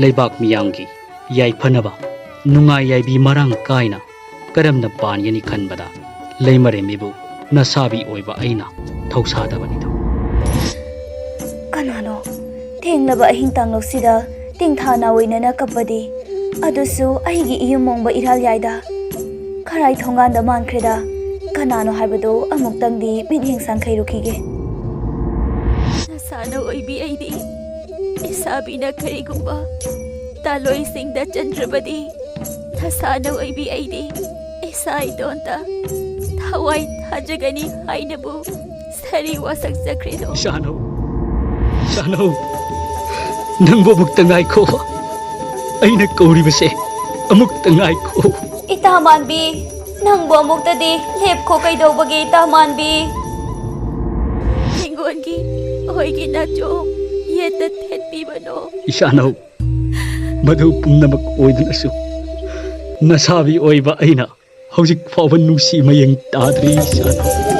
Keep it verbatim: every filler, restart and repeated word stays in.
ꯂꯩꯕꯥꯛ ꯃꯤꯌꯥꯝꯒꯤ ꯌꯥꯏꯐꯅꯕ ꯅꯨꯡꯉꯥꯏ ꯌꯥꯏꯕꯤ ꯃꯔꯥꯡ ꯀꯥꯏꯅ ꯀꯔꯝꯅ ꯄꯥꯟꯒꯅꯤ ꯈꯟꯕꯗ ꯂꯩꯃꯔꯦꯝꯕꯤꯕꯨ ꯅꯁꯥꯕꯤ ꯑꯣꯏꯕ ꯑꯩꯅ ꯊꯧꯁꯥꯗꯕꯅꯤꯗꯣ꯫ ꯀꯅꯥꯅꯣ ꯊꯦꯡꯂꯕ ꯑꯍꯤꯡ ꯇꯥꯡꯂꯧꯁꯤꯗ ꯇꯤꯡꯊꯥ ꯅꯥꯑꯣꯏꯅꯅ ꯀꯞꯄꯗꯤ? ꯑꯗꯨꯁꯨ ꯑꯩꯒꯤ ꯏꯌꯨꯝ ꯃꯣꯡꯕ ꯏꯔꯥꯜꯌꯥꯏꯗ꯫ ꯈꯔꯥꯏ ꯊꯣꯡꯒꯥꯟꯗ ꯃꯥꯟꯈ꯭ꯔꯦꯗ꯫ ꯀꯅꯥꯅꯣ ꯍꯥꯏꯕꯗꯨ ꯑꯃꯨꯛꯇꯪꯗꯤ ꯃꯤꯠꯌꯦꯡ ꯁꯥꯡꯈꯩꯔꯨꯈꯤꯒꯦ꯫ ꯅꯁꯥꯅ ꯑꯣꯏꯕꯤ ꯑꯩꯗꯤ ꯏꯁꯥꯕꯤꯅ ꯀꯔꯤꯒꯨꯝꯕ ꯇꯥꯂꯣꯏꯁꯤꯡꯗ ꯆꯟꯗ꯭ꯔꯕꯗꯤ ꯅꯁꯥꯅ ꯑꯣꯏꯕꯤ ꯑꯩꯗꯤ ꯏꯁꯥ ꯏꯇꯣꯟꯇ ꯊꯋꯥꯏ ꯊꯥꯖꯒꯅꯤ ꯍꯥꯏꯅꯕꯨ ꯁꯥꯔꯤ ꯋꯥꯁꯛꯆꯈ꯭ꯔꯦꯗꯣ꯫ ꯏꯁꯥꯅꯧ, ꯏꯁꯥꯅꯧ, ꯅꯪꯕꯨ ꯑꯃꯨꯛꯇ ꯉꯥꯏꯈꯣ꯫ ꯑꯩꯅ ꯀꯧꯔꯤꯕꯁꯦ ꯑꯃꯨꯛꯇ ꯉꯥꯏꯈꯣ꯫ ꯏꯇꯥ ꯃꯥꯟꯕꯤ, ꯅꯪꯕꯨ ꯑꯃꯨꯛꯇꯗꯤ ꯂꯦꯞꯈꯣ꯫ ꯀꯩꯗꯧꯕꯒꯤ ꯏꯇꯥ ꯃꯥꯟꯕꯤ? ꯍꯤꯡꯒꯣꯜꯒꯤ ꯑꯩꯈꯣꯏꯒꯤ ꯅꯥꯆꯣꯝ ꯌꯦꯠꯇ ꯊꯦꯠꯄꯤꯕꯅꯣ꯫ ꯏꯁꯥꯅꯧ, ꯃꯗꯨ ꯄꯨꯝꯅꯃꯛ ꯑꯣꯏꯗꯨꯅꯁꯨ ꯅꯁꯥꯕꯤ ꯑꯣꯏꯕ ꯑꯩꯅ ꯍꯧꯖꯤꯛ ꯐꯥꯎꯕ ꯅꯨꯡꯁꯤ ꯃꯌꯦꯡ ꯇꯥꯗ꯭ꯔꯤ ꯏꯁꯥꯅꯧ꯫